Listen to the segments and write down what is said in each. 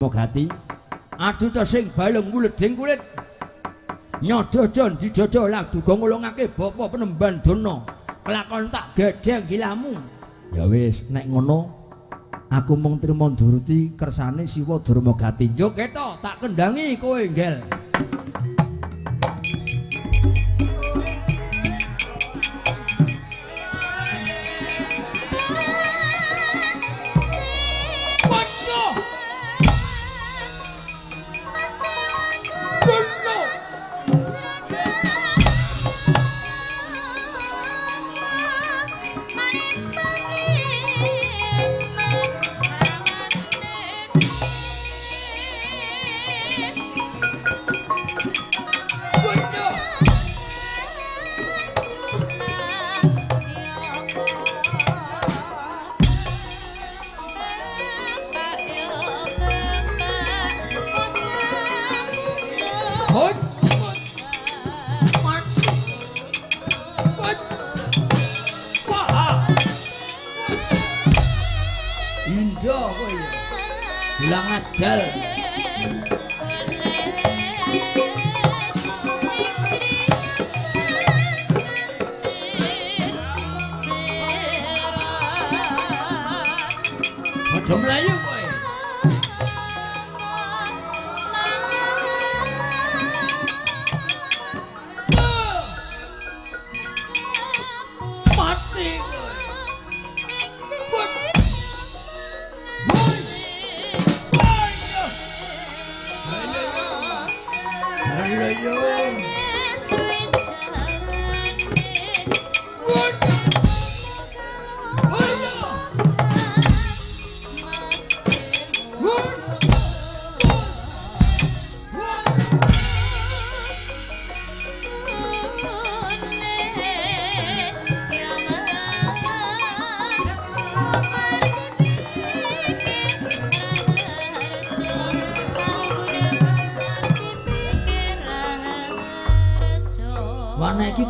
Gati. Aduh to sing balung wuleding kulit. Nyododo didodo lang duga ngulungake bapa penemban dana. Kelakon tak gedheng gilamu. Ya wis, nek ngono aku mung trima nduruti kersane Siwa Durma Gati. Yo keto, tak kendhangi kowe, Ngel.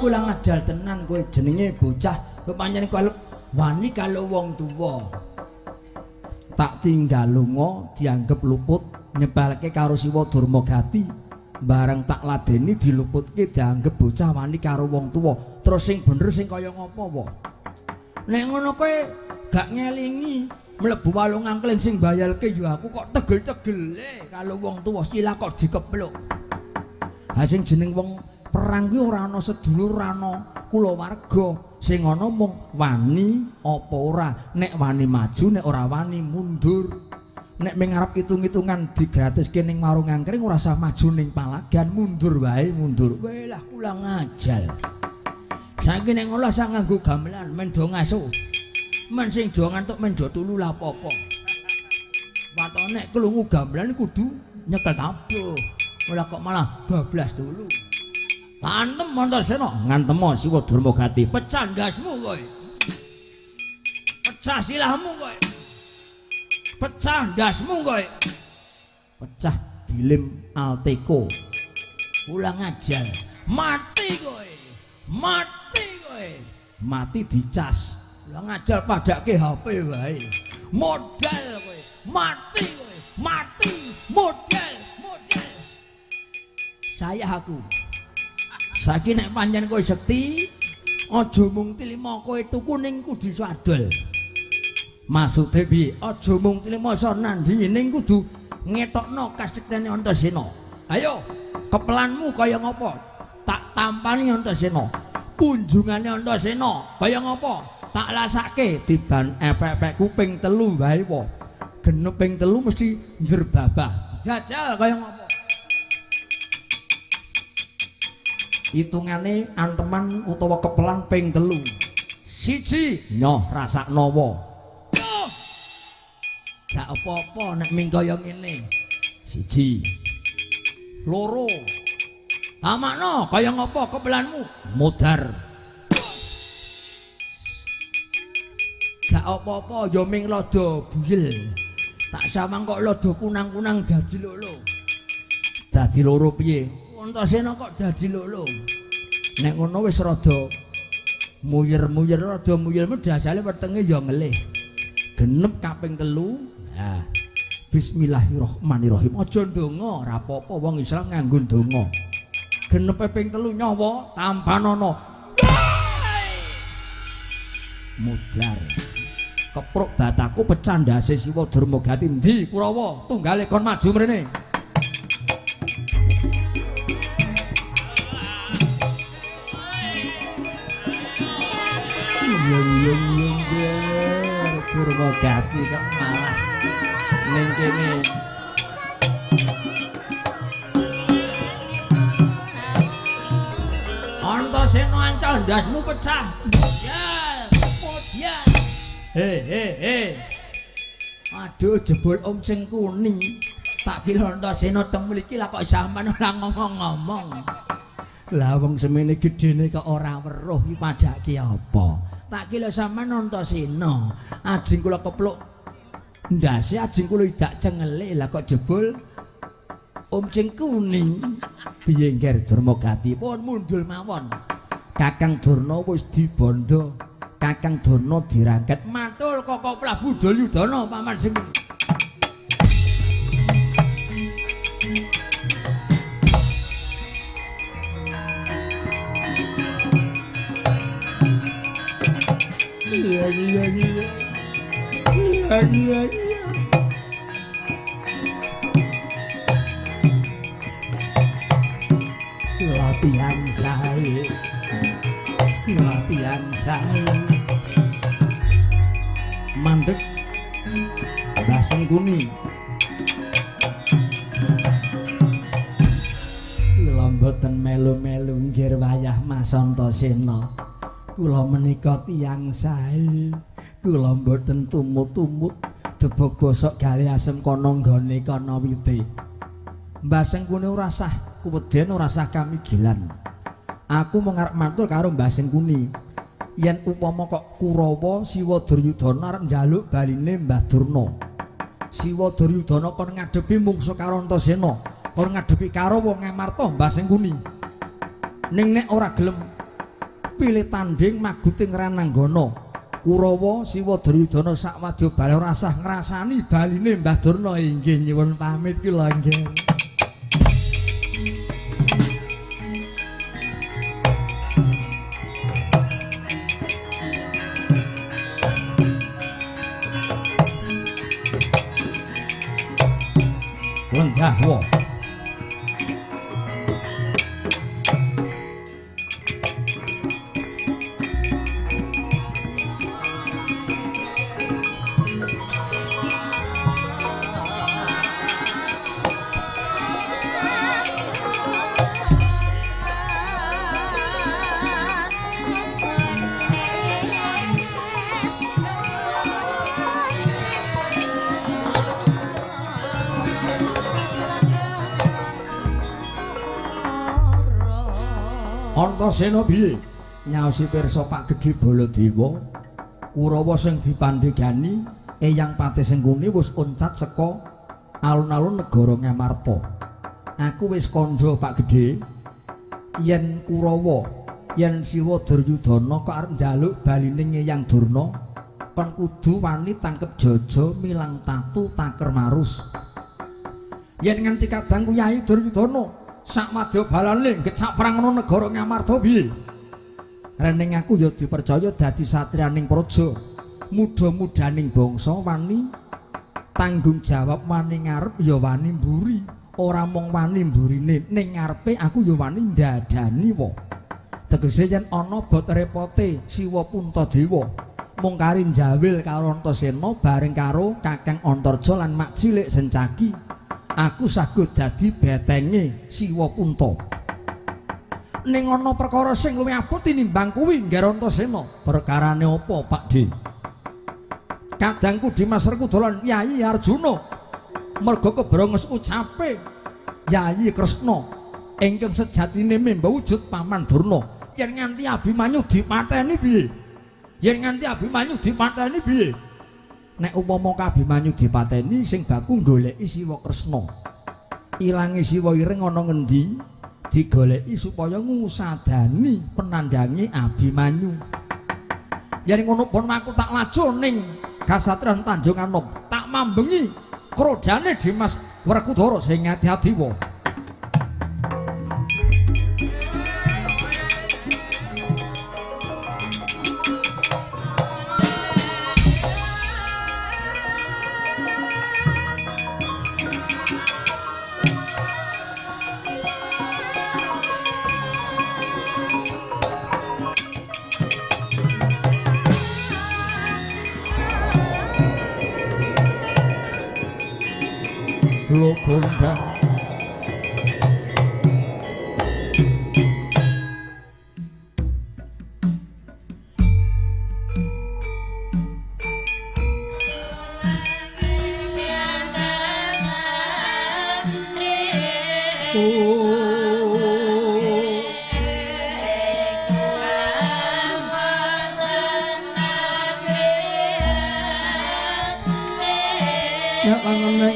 Kulang ajal tenan kowe jenenge bocah kowe pancen kowe wani karo wong tuwa. Tak tinggal lunga dianggep luput nyepelke karo Siwa Durma Gati. Bareng tak ladeni diluputke dianggep bocah wani karo wong tuwa. Terus sing bener sing kaya ngopo wae? Nek ngono kowe gak ngelingi mlebu walung angkleng sing bayalke ya aku kok tegel-tegele karo wong tuwa sila kok dikepluk. Ha sing jeneng wong perang kuwi ora ana sedulur, ora ana kulawarga, sing ana mung wani apa ora. Nek wani maju, nek ora wani mundur. Nek ming arep hitung-hitungan digratiske ning warung angkring ora usah maju ning palagan, mundur wae, mundur. Kowe lah kulang ajal. Saiki nek ngono usah nganggo gamelan, men do ngaso. Men sing do ngantuk men do tulu lah apa-apa. Watone nek klungu gamelan kudu nyekel tabuh. Ora kok malah bablas tulu. Antem Antasena, ngantemo Siwa Durma Gati. Pecah ndasmu kowe. Pecah silahmu kowe. Pecah ndasmu kowe. Pecah dilim Alteko. Ulang ajar. Mati kowe. Mati kowe. Mati dicas. Ulang ajar padake HP wae. Modal kowe. Mati kowe. Mati. Modal, modal. Saya aku. Saiki nek pancen kowe sekti, aja mung tilima kowe tuku ning kudu iso adol. Maksude piye? Aja mung tilima iso nandhingi ning kudu ngetokno kasektene Antasena. Ayo, kepelanmu kaya ngopo? Tak tampani Antasena. Kunjungane Antasena kaya ngopo? Tak lasake tiban epek-epek kuping telu wae wae. Genep ping telu mesti njerbabah. Jajal kaya ngopo? Hitungane anteman utawa kepelan ping telu. Siji, nyoh rasakno wa. Gak apa-apa nek ming kaya ngene. Siji. Loro. Tamakno kaya ngopo kepelanmu? Modar. Gak apa-apa ya ming lada buyel. Tak sawang kok lada kunang-kunang dadi loro. Dadi loro piye? Antasena kok dadi loro. Nek ngono wis rada muyer-muyer, rada muyer dasale wetenge ya ngelih. Genep kaping telu. Nah, Bismillahirrahmanirrahim. Aja ndonga, ora apa-apa wong Islam nganggo ndonga. Genepe ping 3 nyawa tampanana. Mudar. Kepruk bataku pecah ndase Siwa Durmagati. Ndi Kurawa tunggale kon maju mrene. Iya Durmagati kok malah ning kene. Antasena ancal ndasmu pecah. Modal. He. Aduh jebul Om Sengkuni. Tak kira Antasena teng mriki lah kok sampean ora ngomong-ngomong. Lah wong semene gedene kok ora weruh iki padake apa? Tak kira sampean Antasena. Ajeng kula kepluk ndase, ajeng kula idak cengele lah kok jebul Om Sengkuni. Piye Ngger Durmagati? Pun mundul mawon. Kakang Durna wis dibondo. Kakang Durna dirangket matul Koko Prabu Duryudana paman sing. Iya. Latihan sae. Latihan sae. Mandek Mbah Sengkuni. Kula mboten melu-melu nggir wayah Mas Antasena. Kula menika tiyang sae. Kula mboten tumut-tumut debog bosok gale asem kono nggone kana wite. Mbah Sengkuni ora sah kuweden, ora sah kamigilan. Aku mung arep matur karo Mbah Sengkuni. Yen upama kok Kurawa Siwa Duryudana arep njaluk baline Mbah Durna. Siwa Duryudana kon ngadepi mungsuh karo Antasena, kon ngadepi Karawa Ngamarta Mbah Sengkuni. Ning nek ora gelem pilih tanding maguting Rananggana, Kurawa Siwa Duryudana sak wadya bali ora sah ngrasani baline Mbah Durna. Inggih nyuwun pamit kula nggih. Lenggah wa. Antasena piye? Nyaosi pirsa Pak Gedhe Baladewa, Kurawa sing dipandhegani Eyang Patih Sengkuni wis oncat saka alun-alun negara Ngamarta. Aku wis kandha Pak Gedhe yen Kurawa, yen Siwa Duryudana kok arep njaluk baline Eyang Durna, kon kudu wani tangkep jaja milang tatu taker marus. Yen nganti kadang Kyai Duryudana sak madya balane ngecak prangana negara Ngamarta piye? Rening aku ya dipercaya dadi satriyaning praja, muda-mudaning bangsa wani tanggung jawab, wani ngarep ya wani mburi, ora mung wani mburine, ning ngarepe aku ya wani ndadani wa. Tegese yen ana bot repote Siwa Puntadewa mung kari njawil karo Antasena bareng karo Kakang Antarja lan Mak Cilik Sencaki, aku saged dadi betenge Siwa Punta. Ning ana perkara sing luwih abot tinimbang kuwi Ngger Antasena. Perkarane apa Pak D? Kadangku Dimas Werkudara Yayi Arjuna merga kebronges ucape Yayi Kresna ingkang sejatine memba wujud Paman Durna. Yen nganti Abimanyu dipateni piye? Yen nganti Abimanyu dipateni piye? Nek upama Abimanyu dipateni sing baku goleki Siwa Kresna. Ilange Siwa ireng ana ngendi? Digoleki supaya ngusadani penandange Abimanyu. Yen ngono pun aku tak laju ning Kasatriyan Tanjung Anom, tak mambengi Krodane Dimas Werkudara sing ati-ati wa. Gondang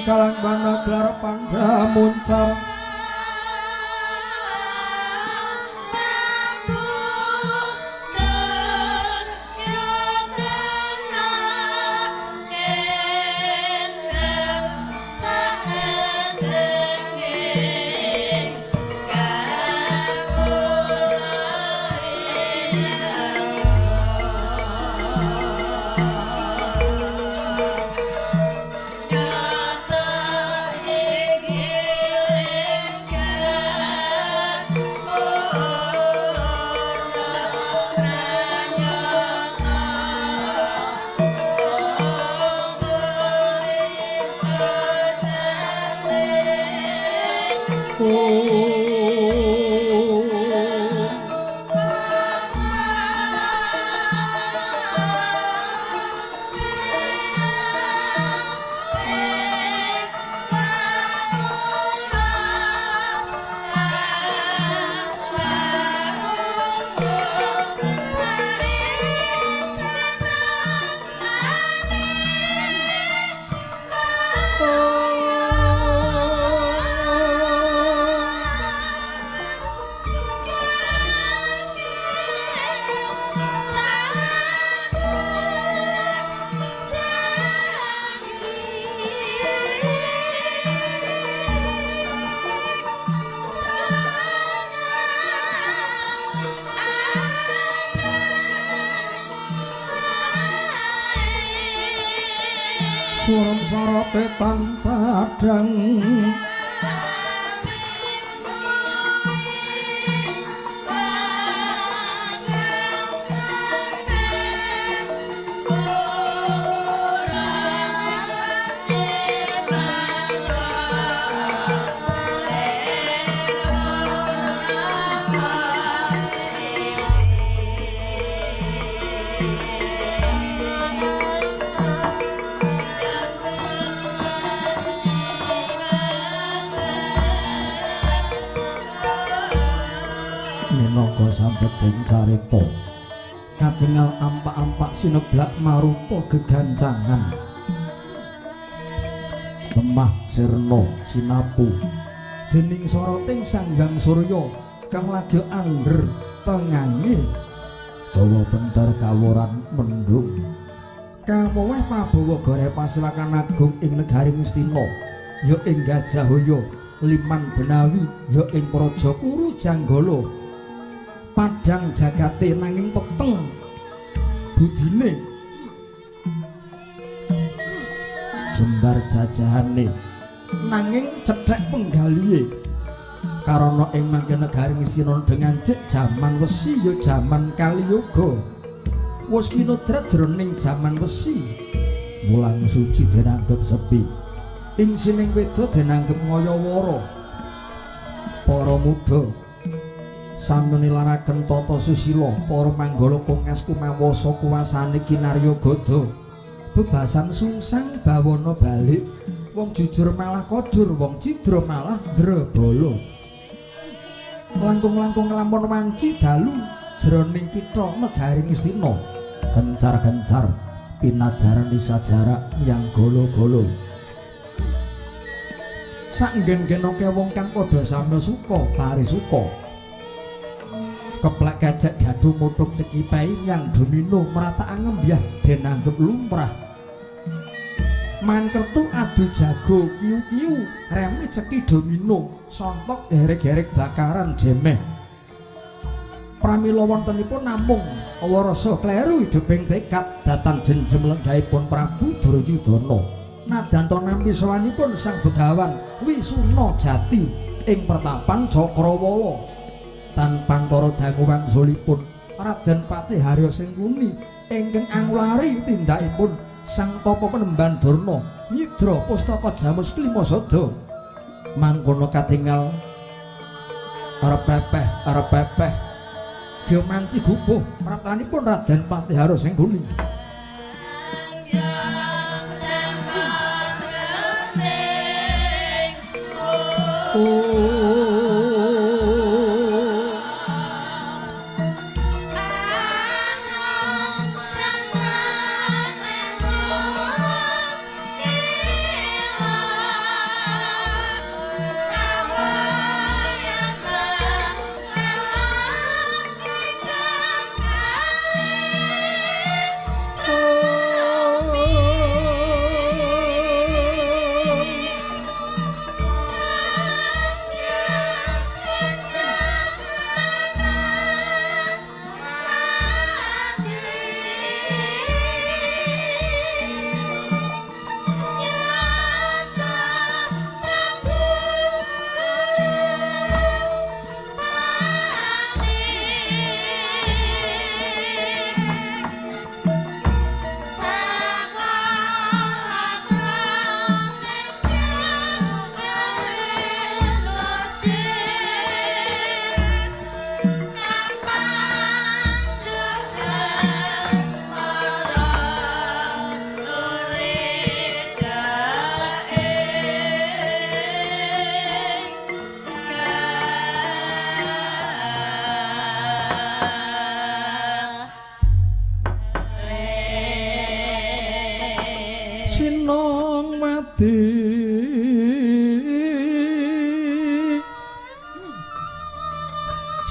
kalang bana gelar pangga muncar suram sorote tan padang minangka sambeting carita katingal ampak-ampak sineblak marupa gegancangan lemah sirna sinapu dening soroting sanggang surya kang lagi angger tengange dawa bentar kawuran mendung kamoweh Prabawa gore pasiwakan agung ing negari Ngastina ya ing Gajahaya Liman Benawi ya ing Praja Kuru Janggala padang jagate nanging peteng budine jembar jajahane nanging cethek penggalihe karana ing mangke negari Ngastina dengan cek jaman wesi ya jaman Kaliyoga wis kinodrat jroning jaman wesi mulang suci denanggep sepi ing sining weda denanggep ngayawara para muda sami nilaraken tata susila para manggala kongas kumawasa kuwasane kinarya gada bebasan sungsang bawana balik wong jujur malah kojur wong cidra malah drebala langkung-langkung nglamun wanci dalu jroning kitha negari Ngastina gencar-gencar pinajaran sajarak yang golo-golo sak nggen-nggen akeh wong kang padha sami suka parisuka keplek kecek jadu mutuk cekipai yang domino merata angembyah denanggep lumrah Main kertu adu jago kiu-kiu remi ceki domino sontok herek-herek bakaran jemeh. Pramila wontenipun namung warasa kleru hiduping tekad datan jenjem lenggahipun Prabu Duryudana. Nadyan nampi sowanipun Sang Begawan Wisuna Jati ing pertapan Cakrawala. Tanpa antara dangu wangsulipun Raden Patih Harya Sengkuni ingkang angulari tindakipun Sang Tapa Penemban Durna nyidra pustaka Jamus Klimasada. Mangkono katingal repepeh repepeh geomanci gupuh pratanipun Raden Patih Harya Sengkuni.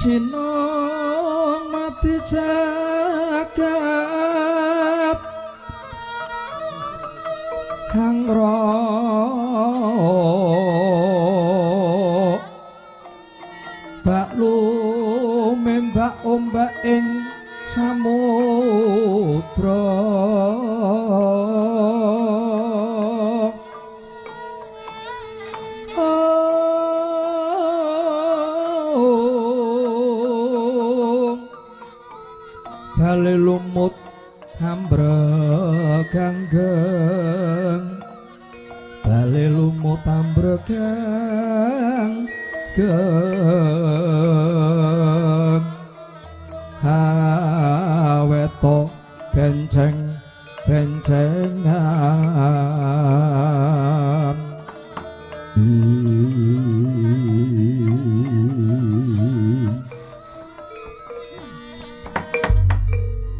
Sinong mati jagat hangra baklu membak ombak ing samudra. Bale lumut ambreganggeng, bale lumut ambreganggeng, aweto benceng bencengan.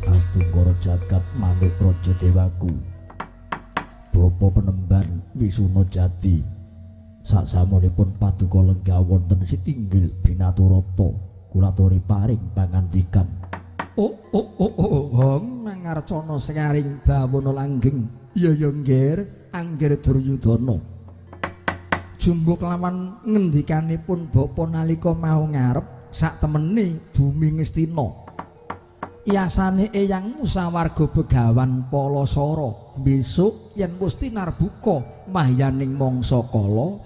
Astungkara jagat manuk raja dewaku, Bapa Penemban Wisuna Jati, saksamunipun paduka lenggah wonten sitinggil binaturata, kula aturi paring pangandikan. Oh oh oh oh hong mangarcana sekaring bawana langgeng. Iya ya nggir, anggir Duryudana. Jumbo kelawan ngendikanipun bapa nalika mau ngarep sak temene bumi Ngastina. Yasane eyangmu sawarga Begawan Palasara, besok yen wis tinarbuka mahyaning mangsa kala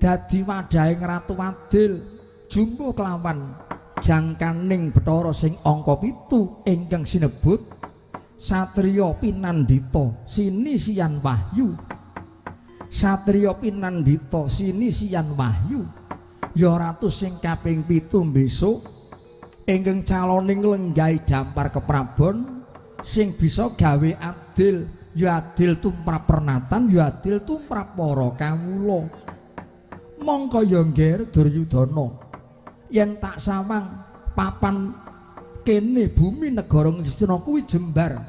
dadi wadhahing Ratu Adil. Jumbo kelawan jangkaning Bathara sing angka 7 ingkang sinebut Satriya Pinandita Sinisian Wahyu. Satriya Pinandita Sinisian Wahyu ya ratu sing kaping 7 besok ingkang caloning lenggahi dampar keprabon sing bisa gawe adil, ya adil tumrap pernatan, ya adil tumrap para kawula. Mongko ya nggir Duryudana, yen tak sawang papan kene bumi negara Ngastina kuwi jembar,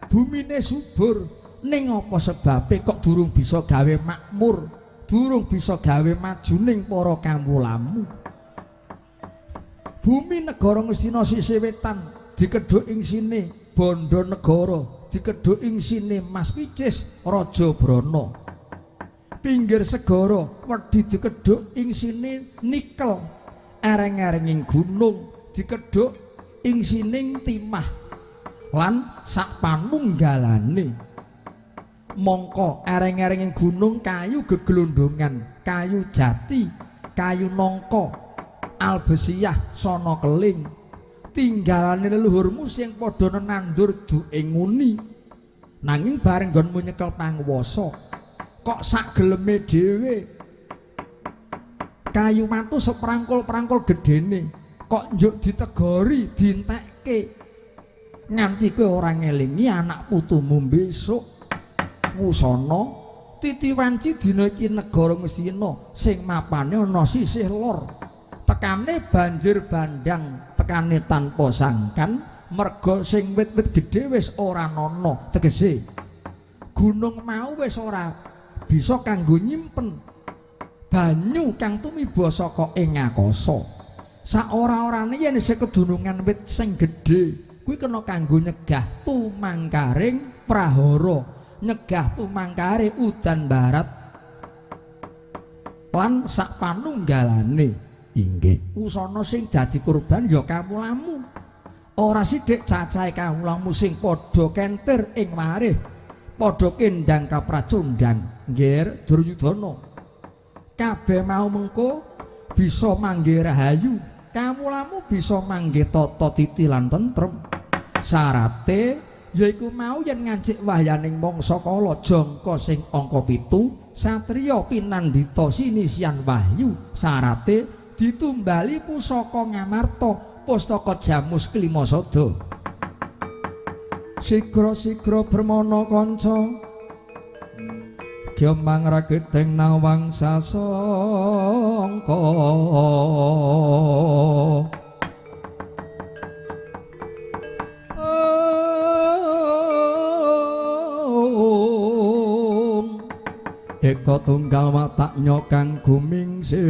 bumine subur, ning apa sebabe kok durung bisa gawe makmur, durung bisa gawe majuning para kawulamu. Bumi negara Ngastina sisih wetan dikedhuk ing sine bondo negara dikedhuk ing sine Mas Picis Raja Brana. Pinggir segara wedi dikedhuk ing sine nikel, ereng-erenging gunung dikedhuk ing sining timah lan sak panunggalane. Mongko ereng-erenging gunung kayu geglondongan, kayu jati, kayu nangka, albesiyah sono keling. Tinggalane leluhurmu sing padha nandur duke nguni. Nanging bareng nggonmu nyekel panguwasa kok sak geleme dhewe. Kayu watu seprangkul-prangkul gedene kok njuk ditegori, dientekke. Nganti kowe ora ngelingi anak putumu besok. Wusana titi wanci dina iki negara Ngastina sing mapane ana sisih lor. Tekane banjir bandang, tekane tanpa sangkan, merga sing wit-wit gedhe wis ora ana. Tegese gunung mau wis ora bisa kanggo nyimpen banyu kang tumiba saka ing akasa. Saora-orane yen isih kedunungan wit sing gedhe kuwi kena kanggo nyegah tumangkaring prahara, nyegah tumangkare udan barat lan sak panunggalane. Inggih. Usana sing dadi kurban ya kawulamu. Ora sithik cacahe kawulamu sing padha kentir ing warih, padha kendang kapracundang. Nggih, Duryudana. Kabeh mau mengko bisa mangge rahayu, kawulamu bisa mangge tata titi lan tentrem. Syarate yaiku mau yen ngancik wahyaning mangsa kala jangka sing angka 7 satriya pinandhita sinisian wahyu. Syarate ditumbali pusaka Ngamarta, pustaka Jamus Klimasada. Sigra-sigra Brahmana kanca Gyomang rageteng nawang sasangka. Eka tunggal watak nyokang gumingsir.